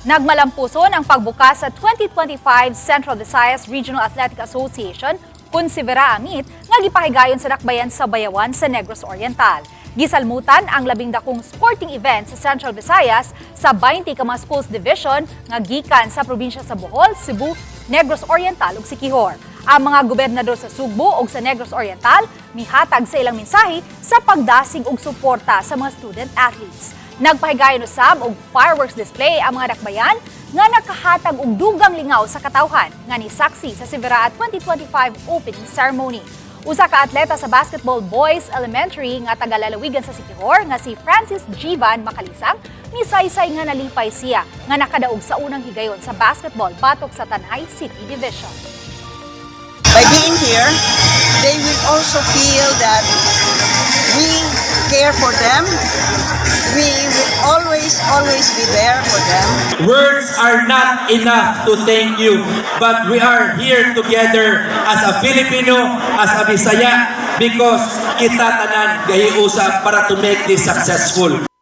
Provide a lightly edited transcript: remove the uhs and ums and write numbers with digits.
Nagmalampuson ang pagbukas sa 2025 Central Visayas Regional Athletic Association kun Civera Meet nga gipahigayon sa dakbayan sa Bayawan sa Negros Oriental. Gisalmutan ang labing dakong sporting event sa Central Visayas sa 20 ka mga schools division nga gikan sa probinsya sa Bohol, Cebu, Negros Oriental ug Siquijor. Ang mga gobernador sa Sugbo ug sa Negros Oriental mihatag sa ilang mensahe sa pagdasig og suporta sa mga student athletes. Nagpahigayon usab og fireworks display ang mga dakbayan nga nakahatag og dugang lingaw sa katawhan nga nisaksi sa Civera 2025 opening ceremony. Usa ka atleta sa basketball boys elementary nga taga-lalawigan sa Siquijor nga si Francis Jivan Makalisang misaysay nga nalipay siya nga nakadaog sa unang higayon sa basketball batok sa Tanay City Division. By being here, they will also feel that we care for them. We will always, always be there for them. Words are not enough to thank you, but we are here together as a Filipino, as a Bisaya, because kita tanan gahiusa para to make this successful.